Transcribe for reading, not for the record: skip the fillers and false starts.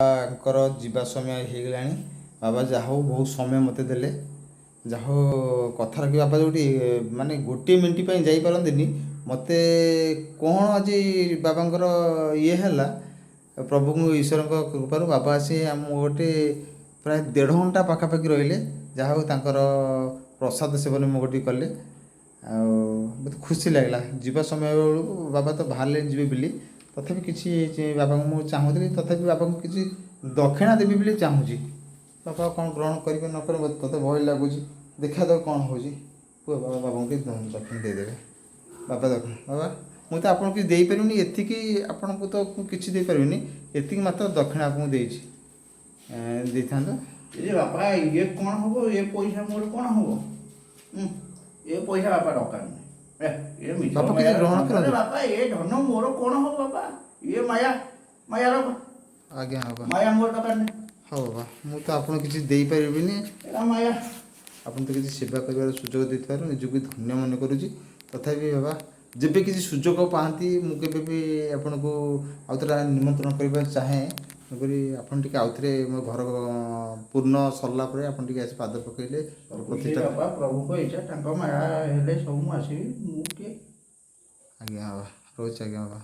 ବାବାଙ୍କର ଯିବା ସମୟ ହେଇଗଲାଣି। ବାବା ଯାହା ହଉ ବହୁତ ସମୟ ମୋତେ ଦେଲେ। ଯାହା ହଉ କଥା ରଖି ବାବା ଯେଉଁଠି ମାନେ ଗୋଟିଏ ମିନିଟ୍ ପାଇଁ ଯାଇପାରନ୍ତିନି, ମୋତେ କ'ଣ ଆଜି ବାବାଙ୍କର ଇଏ ହେଲା, ପ୍ରଭୁଙ୍କ ଈଶ୍ୱରଙ୍କ କୃପାରୁ ବାବା ଆସି ଆମ ଗୋଟେ ପ୍ରାୟ ଦେଢ଼ ଘଣ୍ଟା ପାଖାପାଖି ରହିଲେ। ଯାହା ହଉ ତାଙ୍କର ପ୍ରସାଦ ସେବନ ମୁଁ ଗୋଟେ କଲେ ଆଉ ମୋତେ ଖୁସି ଲାଗିଲା। ଯିବା ସମୟ ବେଳକୁ ବାବା ତ ବାହାରିଲେ ଯିବେ ବୋଲି, ତଥାପି କିଛି ବାବାଙ୍କୁ ମୁଁ ଚାହୁଁଥିଲି, ତଥାପି ବାବାଙ୍କୁ କିଛି ଦକ୍ଷିଣା ଦେବି ବୋଲି ଚାହୁଁଛି। ବାବା କ'ଣ ଗ୍ରହଣ କରିବେ ନ କରିବେ ମୋତେ ଭୟ ଲାଗୁଛି। ଦେଖାଯାଉ କ'ଣ ହେଉଛି। କୁହ ବାବା, ବାବାଙ୍କୁ ଟିକେ ଦକ୍ଷିଣା ଦେଇଦେବେ ବାବା। ଦକ୍ଷିଣା ବାବା, ମୁଁ ତ ଆପଣଙ୍କୁ କିଛି ଦେଇପାରିବିନି ଏତିକି, ଆପଣଙ୍କୁ ତ ମୁଁ କିଛି ଦେଇପାରିବିନି, ଏତିକି ମାତ୍ର ଦକ୍ଷିଣା ଆପଣଙ୍କୁ ଦେଇଛି, ଦେଇଥାନ୍ତୁ। ଏ ବାପା, ଇଏ କ'ଣ ହବ? ଏ ପଇସା ମୋର କ'ଣ ହବ? ଏ ପଇସା ବାପା ଦରକାର ନାହିଁ। ଏ ମିଛ ବାପା କିଛି ମାୟାର ଗ୍ରହଣ ଧନ କରନ୍ତୁ। ରେ ବାପା, ଏ ଧନ ମୋର କ'ଣ ହବ ବାପା? ଇଏ ମାୟା, ମାୟାର ଆଜ୍ଞା ବାବା। ମାୟା ମୋର ଦରକାର ନାହିଁ। ହଉ ବାବା, ମୁଁ ତ ଆପଣଙ୍କୁ କିଛି ଦେଇପାରିବିନି। ଏଟା ମାୟା। ଆପଣ ତ କିଛି ସେବା କରିବାର ସୁଯୋଗ ଦେଇଥିବାରୁ ନିଜକୁ ଧନ୍ୟ ମନେ କରୁଛି। ତଥାପି ବାବା ଯେବେ କିଛି ସୁଯୋଗ ପାଆନ୍ତି, ମୁଁ କେବେ ବି ଆପଣଙ୍କୁ ଆଉଥରେ ନିମନ୍ତ୍ରଣ କରିବାକୁ ଚାହେଁ। ତେଣୁକରି ଆପଣ ଟିକେ ଆଉଥରେ ମୋ ଘର ପୂର୍ଣ୍ଣ ସରିଲା ପରେ ଆପଣ ଟିକେ ଆସି ପାଦ ପକାଇଲେ ସବୁ ସେ ପ୍ରତିଷ୍ଠା। ବାପା ପ୍ରଭୁଙ୍କ ଇଚ୍ଛା, ତାଙ୍କ ମାୟା ହେଲେ ସବୁ ମୁଁ ଆସିବି। ମୁଁ କିଏ? ଆଜ୍ଞା ବାବା, ରହୁଛି ଆଜ୍ଞା ବାବା।